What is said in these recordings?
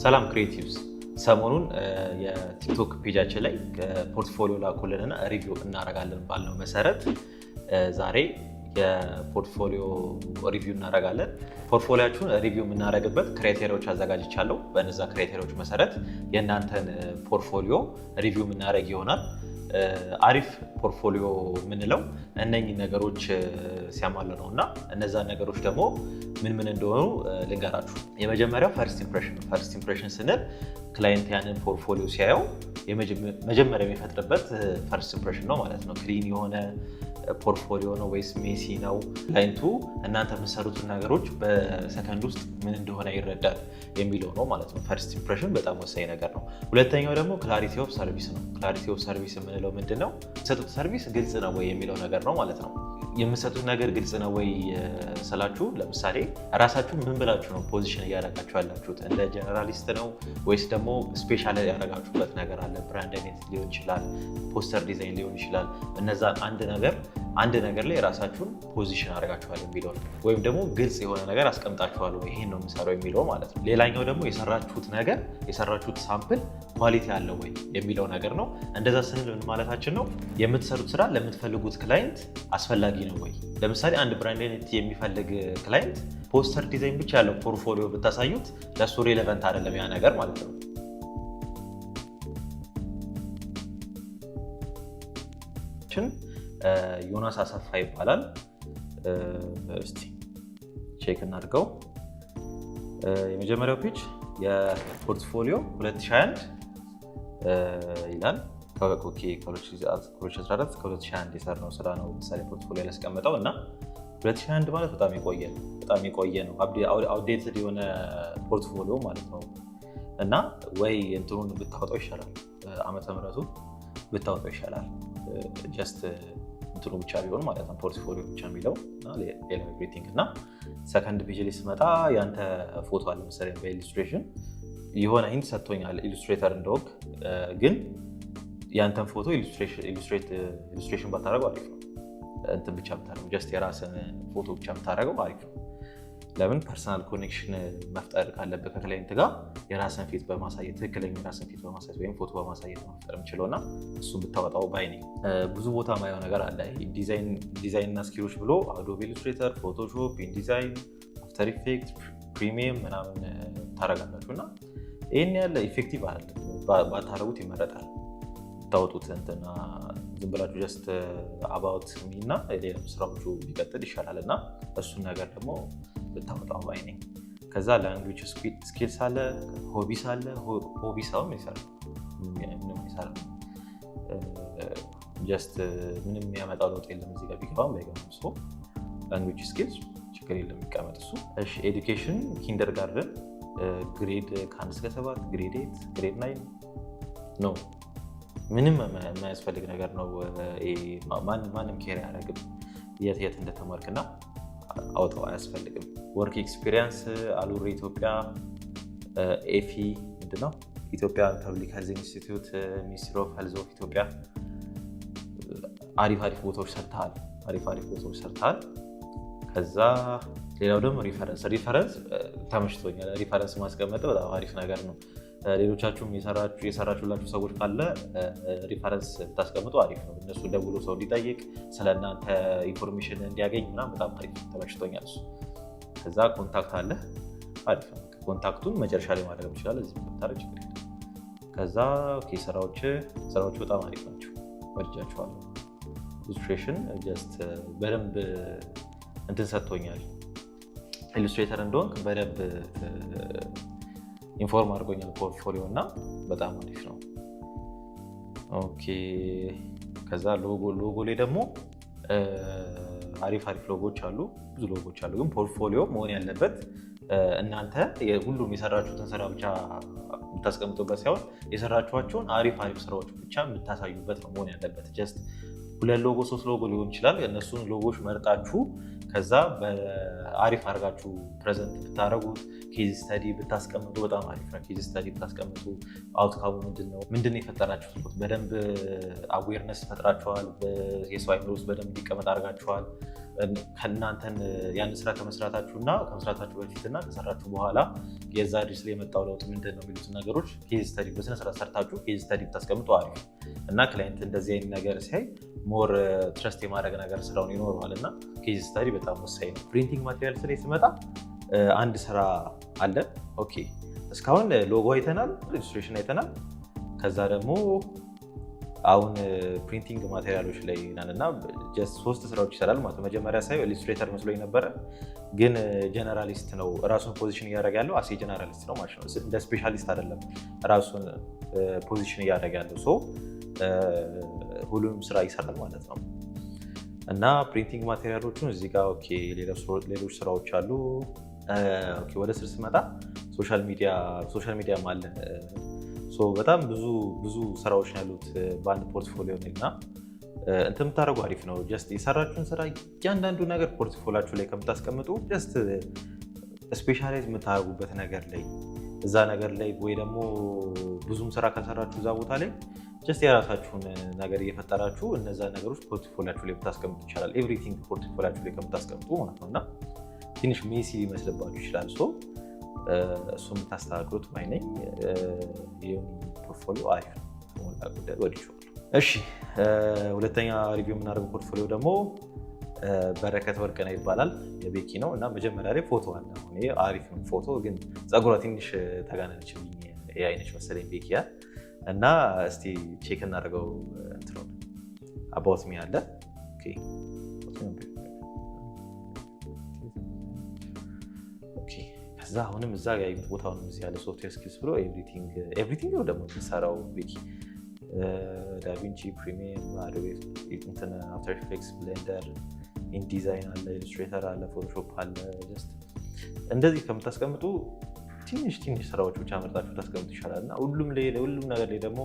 ሰላም creatives፣ ሰሞኑን የቲክቶክ page ኣችን ላይ portfolio ላኩልንና review እናደርጋለን ባልነው መሰረት ዛሬ የ portfolio review እናደርጋለን። Portfolio ኣችሁን review የምናደርግበት criteria ዎች አዘጋጅቻለሁ። በእነዛ criteria ዎች መሰረት የእናንተን portfolio review የምናደርግ ይሆናል። አሪፍ portfolio የምንለው እነኚህ ነገሮች ሲያሟሉ ነው እና እነዛ ነገሮች ደግሞ ምን ምን እንደሆኑ ልንገራችሁ። የመጀመሪያው first impression ነው። First impression ስንል client ያንን portfolio ሲያየው መጀመሪያ የሚፈጥርበት first impression ነው ማለት ነው። Clean የሆነ portfolio ነው ወይስ messy ነው? Client ኡ እናንተ የምትሰሩትን ነገሮች በሰከንድ ውስጥ ምን እንደሆነ ይረዳል የሚለው ነው ማለት ነው። First impression በጣም ወሳኝ ነገር ነው። ሁለተኛው ደግሞ clarity of service ነው። Clarity of service የምንለው ምንድን ነው? የምትሰጡት service ግልጽ ነው ወይ የሚለው ነገር ነው ማለት ነው። የምትሰጡት ነገር ግልጽ ነው ወይ ስላችሁ፣ ለምሳሌ ራሳችሁ ምን ብላችሁ ነው position እያደረጋችሁ ያላችሁት? እንደ generalist ነው ወይስ ደግሞ special ያደረጋችሁበት ነገር አለ? Brand identity ሊሆን ይችላል፣ poster design ሊሆን ይችላል። እነዛ አንድ ነገር ላይ ራሳችሁን position አድርጋችኋል የሚለው ነው። ወይም ደግሞ ግልጽ የሆነ ነገር አስቀምጣችኋል ወይ፣ ይሄን ነው የምሰራው የሚለው ማለት ነው። ሌላኛው ደግሞ የሰራችሁት ነገር፣ የሰራችሁት sample quality አለው ወይ የሚለው ነገር ነው። እንደዛ ስንል ምን ማለታችን ነው? የምትሰሩት ስራ ለምትፈልጉት client አስፈላጊ ነው ወይ? ለምሳሌ አንድ brand identity የሚፈልግ client poster design ብቻ ያለው portfolio ብታሳዩት ለእሱ relevant አይደለም ያ ነገር ማለት ነው። ዮናስ አሰፋ ይባላል። እስቲ check እናድርገው። የመጀመሪያው page የ portfolio 2021 ይላል። ከ2014 እስከ 2021 የሰራው ስራ ነው። ምሳሌ portfolio ያስቀመጠው እና 2021 ማለት በጣም የቆየ ነው። በጣም የቆየ ነው። Outdated የሆነ portfolio ማለት ነው። እና ወይ እንትኑን ብታወጣው ይሻላል፣ ዓመተ ምሕረቱ ብታወጣው ይሻላል። Just እንትኑ ብቻ ቢሆን ማለት ነው፣ portfolio ብቻ የሚለው እና ሌላ everything። እና second page ላይ ስመጣ ያንተ ፎቶ አለ መሰለኝ በ illustration። የሆነ hint ሰጥቶኛል illustrator እንደሆንክ፣ ግን ያንተን ፎቶ illustration ባታደርገው አሪፍ ነው። እንትን ብቻ ብታደርገው፣ just የራስን ፎቶ ብቻ ብታደርገው አሪፍ ነው። ለምን personal connection መፍጠር ካለብህ ከ client ጋር የራስን ፊት በማሳየት፣ ትክክለኛ የራስን ፊት በማሳየት ወይም ፎቶ በማሳየት መፍጠር የምችለው እና እሱን ብታወጣው ባይ ነኝ። ብዙ ቦታ ማየው ነገር አለ። ዲዛይን እና skill ኦች ብሎ Adobe Illustrator፣ Photoshop፣ InDesign፣ After Effect፣ Premiere ምናምን ታደርጋላችሁ እና ይህን ያለ effective አይደለም። ባታረጉት ይመረጣል። ብታወጡት እንትና ዝም ብላችሁ just about me እና ሌላም ስራዎቹ ቢቀጥል ይሻላል እና እሱን ነገር ደግሞ ብታወጣው ባይ ነኝ። ከዛ language skills አለ፣ hobbies አለ። Hobbies አሁን ይሰራል፣ ምንም አይሰራም። Just ምንም የሚያመጣው ለውጥ የለም እዚህ ጋር ቢገባም ባይገባም። So language skills ችግር የለም፣ የሚቀመጥ እሱ። እሺ፣ education kindergarten grade ከ1 እስከ 7፣ grade 8፣ grade 9 ነው። ምንም የማያስፈልግ ነገር ነው። ማንም care አያደርግም የት የት እንደተማርክና አውጣው፣ አያስፈልግም። Work experience አሉር ኢትዮጵያ፣ ኤፊ ምንድነው፣ Ethiopia Public Health Institute፣ Ministry of Health of Ethiopia። አሪፍ አሪፍ ቦታዎች ሰርተሃል። አሪፍ አሪፍ ቦታዎች ሰርተሃል። ከዛ ሌላው ደግሞ reference። Reference ተመችቶኛል። Reference ማስቀመጥ በጣም አሪፍ ነገር ነው። ሌሎቻችሁም የሰራችሁላችሁ ሰዎች ካለ reference ብታስቀምጡ አሪፍ ነው። እነሱ ደውሎ ሰው እንዲጠይቅ፣ ስለ እናንተ information እንዲያገኝ ምናምን በጣም አሪፍ ነው። ተመችቶኛል እሱ። ከዛ contact አለ፣ አሪፍ ነው። Contact ኡን መጨረሻ ላይ ማድረግ ይችላል። እዚህ ብታደርግ ችግር የለም። ከዛ okay፣ ስራዎች በጣም አሪፍ ናቸው፣ ወድጃቸዋለሁ። Illustration just በደንብ እንትን ሰጥቶኛል። Illustrator እንደሆንክ በደንብ inform አድርጎኛል portfolio እና በጣም አሪፍ ነው። Okay፣ ከዛ ሎጎ ላይ ደግሞ አሪፍ አሪፍ ሎጎዎች አሉ፣ ብዙ ሎጎዎች አሉ። ግን portfolio መሆን ያለበት እናንተ ሁሉም የሰራችሁትን ስራ ብቻ የምታስቀምጡበት ሳይሆን የሰራችኋቸውን አሪፍ አሪፍ ስራዎች ብቻ የምታሳዩበት ነው መሆን ያለበት። Just ሁለት ሎጎ፣ ሶስት ሎጎ ሊሆን ይችላል። እነሱን ሎጎዎች መርጣችሁ ከዛ በአሪፍ አድርጋችሁ present ብታደረጉት፣ case study ብታስቀምጡ በጣም አሪፍ ነው። Case study ብታስቀምጡ outcome ኡ ምንድን ነው? ምንድን ነው የፈጠራችሁት? በደንብ awareness ፈጥራችኋል። የሰው አይምሮ ውስጥ በደንብ እንዲቀመጥ አድርጋችኋል። ከእናንተን ያን ስራ ከመስራታችሁ እና ከመስራታችሁ በፊትና ከሰራችሁ በኋላ የዛ ድርጅት ላይ የመጣው ለውጥ ምንድን ነው የሚሉትን ነገሮች case study በስነስርዓት ሰርታችሁ case study ብታስቀምጡ አሪፍ እና client እንደዚህ አይነት ነገር ሲያይ more trust የማድረግ ነገር ስራውን ይኖረዋል እና case study በጣም ወሳኝ ነው። Printing material ላይ ስመጣ አንድ ስራ አለ። Okay፣ እስካሁን ሎጎ አይተናል፣ illustration አይተናል። ከዛ ደግሞ አሁን printing material ኦች ላይ ነን እና just ሶስት ስራዎች ይሰራል ማለት ነው። መጀመሪያ ሳየው illustrator መስሎኝ ነበረ፣ ግን generalist ነው። ራሱን position እያደረገ ያለው as a generalist ነው ማለት ነው። እንደ specialist አይደለም ራሱን position እያደረገ ያለው፣ so ሁሉንም ስራ ይሰራል ማለት ነው። እና printing material ኦቹን እዚህ ጋር okay፣ ሌሎች ስራዎች አሉ። Okay፣ ወደ ስር ስመጣ social media ም አለ። በጣም ብዙ ብዙ ስራዎች ነው ያሉት በአንድ portfolio ላይ እና እንትን የምታደርጉ አሪፍ ነው። Just የሰራችሁን ስራ እያንዳንዱ ነገር portfolio ኣችሁ ላይ ከምታስቀምጡ just specialize የምታደርጉበት ነገር ላይ፣ እዛ ነገር ላይ ወይ ደግሞ ብዙም ስራ ከሰራችሁ እዛ ቦታ ላይ just የራሳችሁን ነገር እየፈጠራችሁ እነዛ ነገሮች portfolio ኣችሁ ላይ ብታስቀምጡ ይቻላል። Everything portfolio ኣችሁ ላይ ከምታስቀምጡ ማለት ነው እና ትንሽ messy ሊመስልባችሁ ይችላል። So እሱ የምታስተካክሉት ባይ ነኝ። የዮኒ portfolio አሪፍ ነው። ከሞላ ጎደል ወድጄዋለሁ። እሺ፣ ሁለተኛ review የምናደርገው portfolio ደግሞ በረከት ወርቅነህ ይባላል። የቤኪ ነው እና መጀመሪያ ላይ ፎቶ አለ። አሁን ይሄ አሪፍ ነው ፎቶ፣ ግን ፀጉሯ ትንሽ ተጋነነችብኝ። የአይነች መሰለኝ ቤኪያ እና እስቲ check እናደርገው። እንትኑን about me አለ። Okay፣ okay። ከዛ አሁንም እዛ ያዩት ቦታ አሁንም እዚህ ያለ software skills ብሎ everything ነው ደግሞ የሚሰራው ቤኪ። DaVinci፣ Premiere፣ Adobe እንትን፣ After Effects፣ Blender፣ InDesign አለ፣ Illustrator አለ፣ Photoshop አለ። Just እንደዚህ ከምታስቀምጡ ትንሽ ትንሽ ስራዎች ብቻ መርጣችሁ ታስቀምጡ ይሻላል እና ሁሉም ነገር ላይ ደግሞ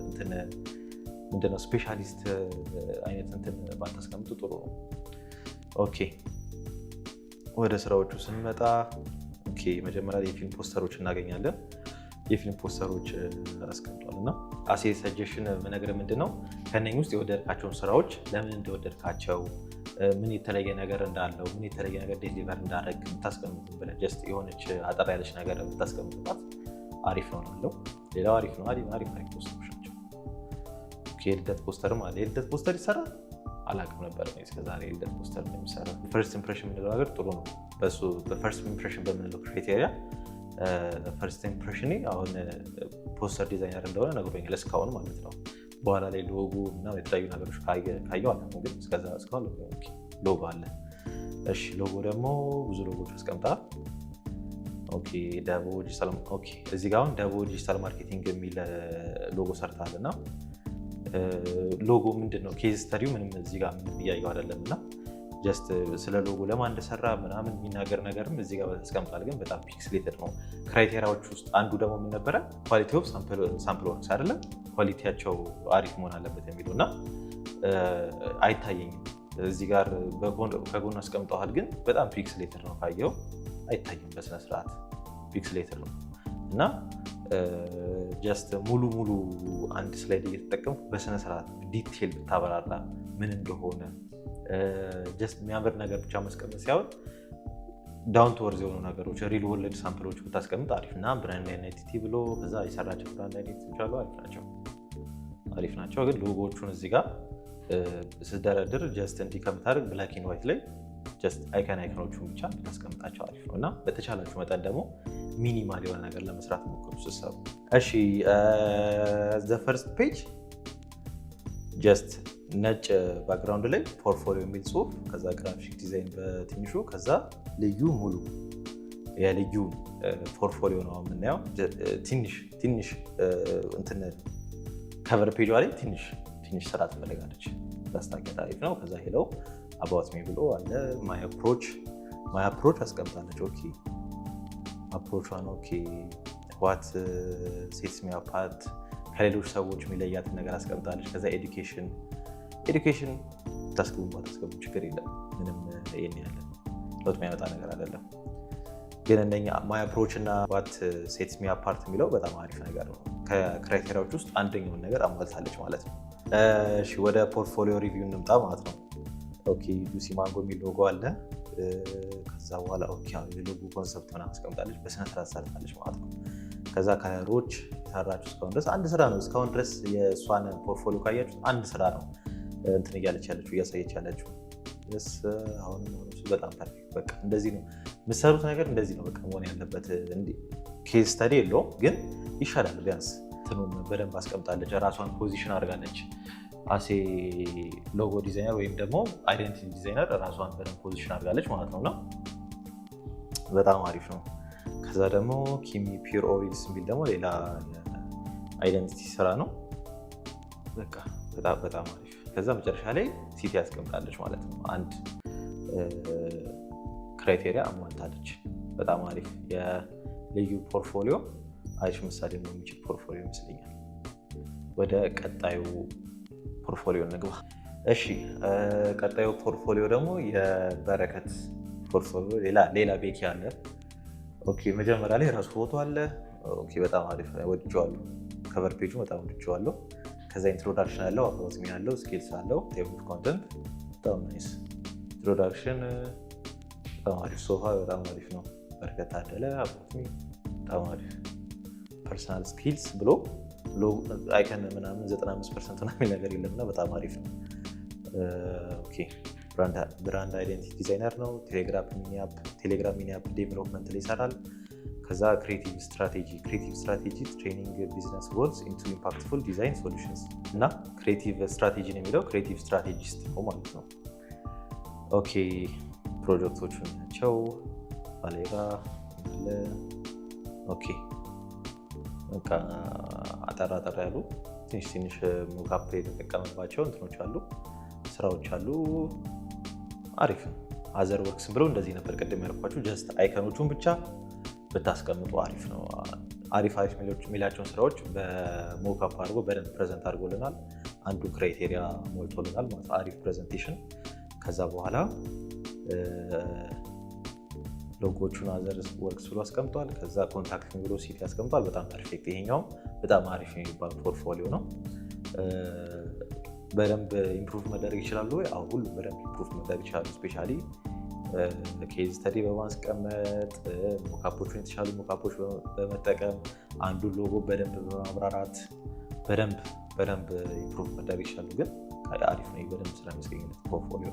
እንትን ምንድነው specialist አይነት እንትን ባታስቀምጡ ጥሩ ነው። Okay፣ ወደ ስራዎቹ ስንመጣ okay፣ መጀመሪያ የፊልም ፖስተሮች እናገኛለን። የፊልም ፖስተሮች አስቀምጧል እና as a suggestion ምነግርህ ምንድን ነው፣ ከነኝ ውስጥ የወደድካቸውን ስራዎች ለምን እንደወደድካቸው፣ ምን የተለየ ነገር እንዳለው፣ ምን የተለየ ነገር deliver እንዳደረግ የምታስቀምጡ ብለህ just የሆነች አጠር ያለች ነገር የምታስቀምጡባት አሪፍ ነው እላለሁ። ሌላው አሪፍ ነው። አሪፍ አሪፍ አሪፍ ፖስተሮች ናቸው። የልደት ፖስተርም አለ። የልደት ፖስተር ይሰራል? አላውቅም ነበር እኔ እስከዛሬ የልደት ፖስተር እንደሚሰራ። First impression የምንለው ነገር ጥሩ ነው። በሱ በ first impression በምንለው criteria first impression አሁን poster designer እንደሆነ ነግሮኛል፣ እስካሁን ማለት ነው። በኋላ ላይ ሎጎ እና የተለያዩ ነገሮች ካየው አላውቅም፣ ግን እስከዛ እስካሁን ሎጎ አለ። እሺ፣ ሎጎ ደግሞ ብዙ ሎጎዎች አስቀምጠዋል። Okay፣ ደቦ ዲጂታል፣ okay፣ እዚህ ጋር አሁን ደቦ digital marketing የሚል ሎጎ ሰርተሃል እና ሎጎ ምንድን ነው? Case study ው ምንም እዚህ ጋር ምንም እያየው አይደለም እና just ስለ ሎጎ ለማን እንደሰራ ምናምን የሚናገር ነገርም እዚህ ጋር ተስቀምጧል። ግን በጣም pixelated ነው። Criteria ዎች ውስጥ አንዱ ደግሞ ምን ነበረ? Quality of sample works አይደለም፣ quality ያቸው አሪፍ መሆን አለበት የሚለው እና አይታየኝም። እዚህ ጋር ከጎን አስቀምጠዋል፣ ግን በጣም pixelated ነው። ካየው አይታይም በስነስርዓት፣ pixelated ነው እና just ሙሉ ሙሉ አንድ slide እየተጠቀምኩ በስነስርዓት detail ብታበራራ ምን እንደሆነ፣ just የሚያምር ነገር ብቻ ማስቀመጥ ሳይሆን down to earth የሆኑ ነገሮች፣ real world sample ኦች ብታስቀምጥ አሪፍ እና brand identity ብሎ ከዛ የሰራቸው brand identity ዎች አሉ። አሪፍ ናቸው፣ አሪፍ ናቸው። ግን ሎጎዎቹን እዚህ ጋር ስደረድር just እንዲህ ከምታደርግ black and white ላይ just icon ኦቹን ብቻ ብታስቀምጣቸው አሪፍ ነው እና በተቻላችሁ መጠን ደግሞ minimal የሆነ ነገር ለመስራት ሞክሩ ስትሰሩ። እሺ፣ the first page just ነጭ background ላይ portfolio የሚል ጽሁፍ፣ ከዛ graphic design በትንሹ፣ ከዛ ልዩ ሙሉ የልዩ portfolio ነው የምናየው። ትንሽ ትንሽ እንትን cover page ላይ ትንሽ ትንሽ ስራ ትፈልጋለች። ታስታውቂያት አሪፍ ነው። ከዛ hello፣ about me ብሎ አለ። My approach አስቀምጣለች። Okay፣ approach ኧን፣ okay፣ what sets me apart፣ ከሌሎች ሰዎች የሚለያትን ነገር አስቀምጣለች። ከዛ education ታስገቡ ባታስገቡ ችግር የለም። ምንም ይሄን ያለ ለውጥ የሚያመጣ ነገር አይደለም። ግን እነኛ my approach እና what sets me apart የሚለው በጣም አሪፍ ነገር ነው። ከ criteria ዎች ውስጥ አንደኛውን ነገር አሟልታለች ማለት ነው። እሺ፣ ወደ portfolio review እንምጣ ማለት ነው። Okay፣ ሉሲ ማንጎ የሚል ሎጎ አለ። ከዛ በኋላ okay የ logo concept ምናምን አስቀምጣለች፣ በስነ ስርዓት ሰርታለች ማለት ነው። ከዛ color ኦች የሰራችው እስካሁን ድረስ አንድ ስራ ነው። እስካሁን ድረስ የእሷን portfolio ካያችሁት አንድ ስራ ነው እንትን እያለች ያለችው፣ እያሳየች ያለችው። ስ አሁንም እሱ በጣም perfect። በቃ እንደዚህ ነው የምትሰሩት ነገር፣ እንደዚህ ነው በቃ መሆን ያለበት። Case study የለውም ግን ይሻላል ቢያንስ እንትኑን በደንብ አስቀምጣለች። ራሷን position አድርጋለች። As a logo designer ወይም ደግሞ identity designer ራሷን በደንብ position አድርጋለች ማለት ነው እና በጣም አሪፍ ነው። ከዛ ደግሞ ኪሚ Pure Oils የሚል ደግሞ ሌላ identity ስራ ነው። በቃ በጣም በጣም አሪፍ። ከዛ መጨረሻ ላይ city ያስቀምጣለች ማለት ነው። አንድ criteria አሟልታለች። በጣም አሪፍ የልዩ portfolio፣ አሪፍ ምሳሌ መሆን የሚችል portfolio ይመስለኛል። ወደ ቀጣዩ portfolio እንግባ። እሺ፣ ቀጣዩ portfolio ደግሞ የበረከት portfolio፣ ሌላ ቤኪ አለ። Okay፣ መጀመሪያ ላይ የራሱ ፎቶ አለ። Okay፣ በጣም አሪፍ፣ ወድጄዋለሁ። Cover page ኡ በጣም ወድጄዋለሁ። ከዛ introduction አለው፣ about me አለው፣ skills አለው፣ table of content በጣም nice። Introduction በጣም አሪፍ፣ so far በጣም አሪፍ ነው። በረከት ታደለ፣ about me በጣም አሪፍ። Personal skills ብሎ icon ምናምን 95% ምናምን ነገር የለም እና በጣም አሪፍ ነው። Okay፣ brand identity designer ነው። ቴሌግራም mini app development ላይ ይሰራል። ከዛ creative strategy training business goals into impactful design solutions እና creative strategy ነው የሚለው፣ creative strategist ነው ማለት ነው። Okay፣ ፕሮጀክቶቹ ናቸው። ባሌራ አለ። Okay፣ በቃ አጠር አጠር ያሉ ትንሽ ትንሽ mockup የተጠቀመባቸው እንትኖች አሉ፣ ስራዎች አሉ። አሪፍ ነው። Other works ብለው እንደዚህ ነበር ቅድም ያልኳችሁ። Just icon ኦቹን ብቻ ብታስቀምጡ አሪፍ ነው። አሪፍ አሪፍ የሚላቸውን ስራዎች በ mockup አድርጎ በደንብ present አድርጎልናል። አንዱ criteria ሞልቶልናል ማለት ነው። አሪፍ presentation። ከዛ በኋላ logo ዎቹን other works ብሎ አስቀምጧል። ከዛ contact ብሎ city አስቀምጧል። በጣም perfect። ይሄኛውም በጣም አሪፍ የሚባል portfolio ነው። በደንብ improve መደረግ ይችላሉ ወይ? አዎ፣ ሁሉም በደንብ improve መደረግ ይችላሉ። Especially case study በማስቀመጥ፣ mockup ኦችን የተሻሉ mockup ኦች በመጠቀም፣ አንዱን ሎጎ በደንብ በማብራራት በደንብ በደንብ improve መደረግ ይችላሉ። ግን አሪፍ ነው፣ በደንብ ስራ የሚያስገኝለት portfolio።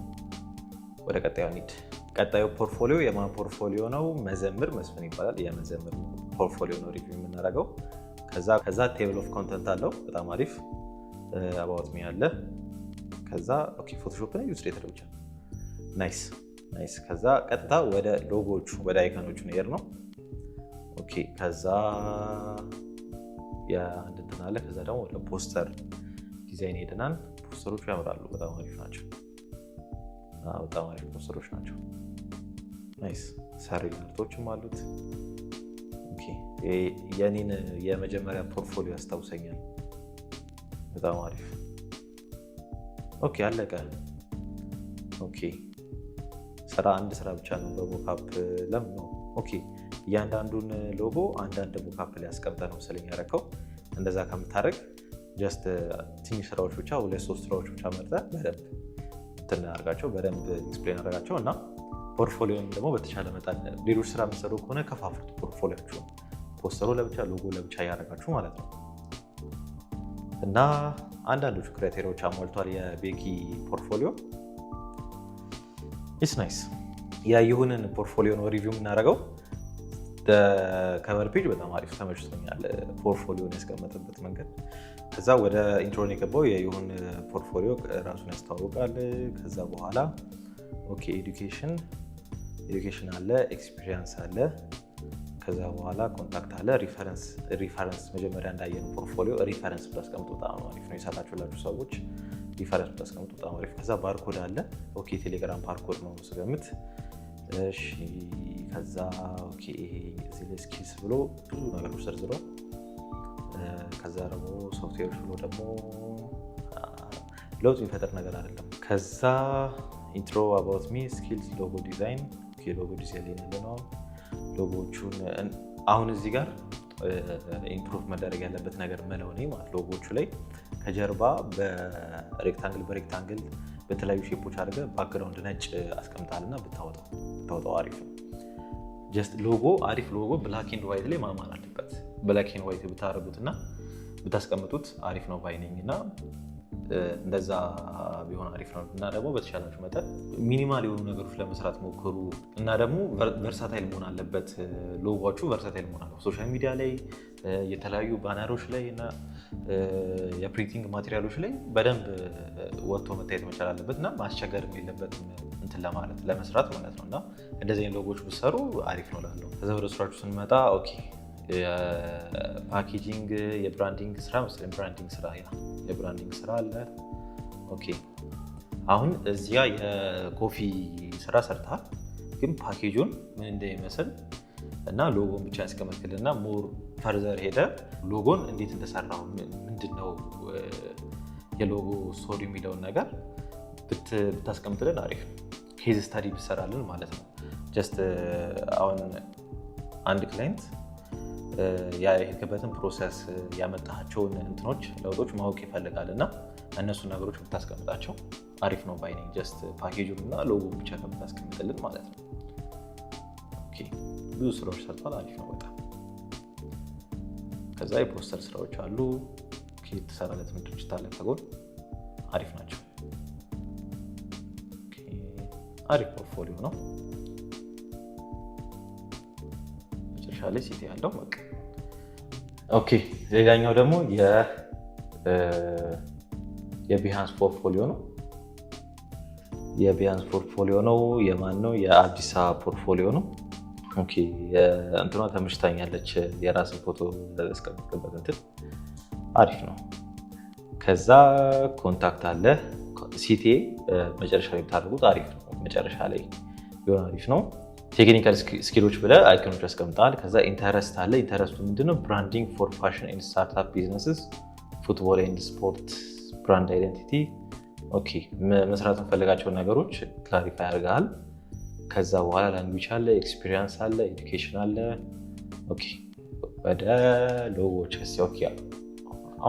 ወደ ቀጣዩ እንሂድ። ቀጣዩ portfolio የማን portfolio ነው? መዘምር መስፍን ይባላል። የመዘምር portfolio ነው review የምናደርገው። ከዛ table of content አለው፣ በጣም አሪፍ። About me አለ። ከዛ okay፣ Photoshop ነው፣ Illustrator ብቻ፣ nice nice። ከዛ ቀጥታ ወደ ሎጎዎቹ፣ ወደ icon ኦቹ ነው የሄድነው። Okay፣ ከዛ የአንድ እንትን አለ። ከዛ ደግሞ ወደ poster design ሄደናል። ፖስተሮቹ ያምራሉ፣ በጣም አሪፍ ናቸው። በጣም አሪፍ ፖስተሮች ናቸው። Nice surreal art ኦችም አሉት። የኔን የመጀመሪያ portfolio ያስታውሰኛል። በጣም አሪፍ። Okay፣ አለቀ። Okay፣ ስራ አንድ ስራ ብቻ ነው በ mockup ለምን ነው? Okay፣ እያንዳንዱን ሎጎ አንዳንድ mockup ላይ አስቀምጠህ ነው መሰለኝ ያደረከው። እንደዛ ከምታደርግ just ትንሽ ስራዎች ብቻ፣ ሁለት ሶስት ስራዎች ብቻ መርጠህ በደንብ እንትን አድርጋቸው፣ በደንብ explain አድርጋቸው እና portfolio ን ደግሞ በተቻለ መጠን ሌሎች ስራ የምትሰሩ ከሆነ ከፋፍሉት portfolio ኣችሁን። ፖስተሩ ለብቻ፣ ሎጎ ለብቻ እያደረጋችሁ ማለት ነው። እና አንዳንዶቹ criteria ዎች አሟልቷል የቤኪ portfolio። It's nice። የይሁንን portfolio ነው review የምናደርገው። Cover page በጣም አሪፍ፣ ተመችቶኛል፣ portfolio ን ያስቀመጠበት መንገድ። ከዛ ወደ intro ን የገባው የይሁን portfolio ራሱን ያስተዋውቃል። ከዛ በኋላ okay፣ education አለ፣ experience አለ። ከዛ በኋላ contact አለ፣ reference። Reference መጀመሪያ እንዳየነው portfolio reference ብታስቀምጡ በጣም አሪፍ ነው። የሰራችሁላችሁ ሰዎች reference ብታስቀምጡ በጣም አሪፍ። ከዛ barcode አለ። Okay፣ ቴሌግራም barcode ነው ስገምት። እሺ፣ ከዛ okay፣ ይሄ እዚህ ላይ skills ብሎ ብዙ ነገሮች ዘርዝሯል። ከዛ ደግሞ ሶፍትዌሮች ብሎ ደግሞ ለውጥ የሚፈጥር ነገር አይደለም። ከዛ intro፣ about me፣ skills፣ logo design። Logo design ላይ ያለ ነው። ሎጎዎቹን አሁን እዚህ ጋር improve መደረግ ያለበት ነገር መለው እኔ ማለት ሎጎዎቹ ላይ ከጀርባ በ rectangle በ rectangle በተለያዩ shape ኦች አድርገህ background ነጭ አስቀምጣልና ብታወጣው አሪፍ ነው። Just logo፣ አሪፍ logo black and white ላይ ማማር አለበት። Black and white ብታደርጉት እና ብታስቀምጡት አሪፍ ነው ባይ ነኝ እና እንደዛ ቢሆን አሪፍ ነው። እና ደግሞ በተሻላችሁ መጠን minimal የሆኑ ነገሮች ለመስራት ሞክሩ። እና ደግሞ versatile መሆን አለበት። Logo ኣችሁ versatile መሆን አለበት። Social media ላይ፣ የተለያዩ banner ኦች ላይ እና የ printing material ኦች ላይ በደንብ ወጥቶ መታየት መቻል አለበት እና ማስቸገርም የለበትም እንትን ለማለት፣ ለመስራት ማለት ነው። እና እንደዚህ አይነት ሎጎዎች ብትሰሩ አሪፍ ነው እላለሁ። ከዛ ወደ ስራችሁ ስንመጣ፣ okay፣ የ packaging፣ የ branding ስራ መሰለኝ፣ branding ስራ፣ yeah፣ የ branding ስራ አለ። Okay፣ አሁን እዚያ የ coffee ስራ ሰርተሃል፣ ግን ፓኬጁን ምን እንደሚመስል እና ሎጎን ብቻ ያስቀመጥክልና more further ሄደ ሎጎን እንዴት እንደሰራው፣ ምንድነው የ logo story የሚለውን ነገር ብታስቀምጥልን አሪፍ ነው። Case study ብትሰራልን ማለት ነው። Just አሁን አንድ client የሄድክበትን process፣ ያመጣቸውን እንትኖች፣ ለውጦች ማወቅ ይፈልጋል እና እነሱን ነገሮች ብታስቀምጣቸው አሪፍ ነው ባይ ነኝ። Just package ኡን እና ሎጎ ብቻ ከምታስቀምጥልን ማለት ነው። Okay፣ ብዙ ስራዎች ሰርቷል። አሪፍ ነው በጣም። ከዛ የፖስተር ስራዎች አሉ። የተሰራለት ድርጅት አለ ከጎን፣ አሪፍ ናቸው። አሪፍ portfolio ነው። መጨረሻ ላይ CTA ያለው በቃ okay። ሌላኛው ደግሞ የ Behance portfolio ነው። የ Behance portfolio ነው። የማን ነው? የአዲስ አበባ portfolio ነው። Okay፣ እንትኗ ተመችታኛለች። የራስን ፎቶ ያስቀምጥበት እንትን አሪፍ ነው። ከዛ contact አለ። CTA መጨረሻ ላይ ብታደርጉት አሪፍ ነው። መጨረሻ ላይ ቢሆን አሪፍ ነው። Technical skill ኦች ብለህ icon ኦች ያስቀምጣል። ከዛ interest አለ። Interest ኡ ምንድነው? Branding for fashion and startup businesses፣ football and sport brand identity። Okay፣ መስራት የምፈልጋቸውን ነገሮች clarify ያደርጋል። ከዛ በኋላ language አለ፣ experience አለ፣ education አለ። Okay፣ ወደ ሎጎዎች።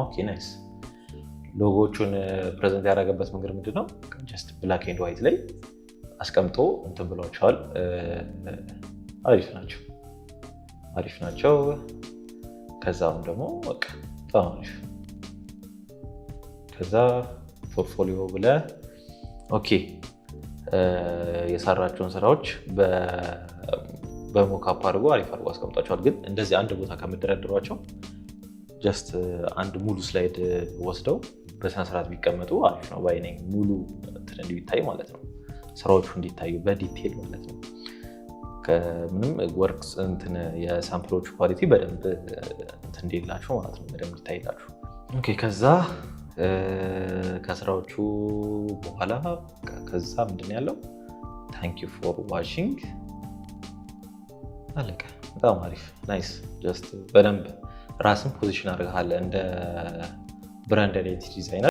Okay፣ nice። Logo ዎቹን present ያደረገበት መንገድ ምንድን ነው? Just black and white ላይ አስቀምጦ እንትን ብሏቸዋል። አሪፍ ናቸው፣ አሪፍ ናቸው። ከዛም ደግሞ በቃ በጣም አሪፍ። ከዛ portfolio ብለህ፣ okay፣ የሰራቸውን ስራዎች በ mockup አድርጎ አሪፍ አድርጎ አስቀምጧቸዋል። ግን እንደዚህ አንድ ቦታ ከምደረድሯቸው just አንድ ሙሉ slide ወስደው በስነስርዓት ቢቀመጡ አሪፍ ነው ባይ ነኝ። ሙሉ እንትን እንዲታይ ማለት ነው፣ ስራዎቹ እንዲታዩ በ detail ማለት ነው። ምንም work እንትን የ sample ኦቹ quality በደንብ እንትን እንዲላችሁ ማለት ነው፣ በደንብ እንዲታይላችሁ። Okay፣ ከዛ ከስራዎቹ በኋላ ከዛ ምንድን ያለው? Thank you for watching፣ አለቀ። በጣም አሪፍ፣ nice። Just በደንብ ራስን position አድርገሃል እንደ brand identity designer።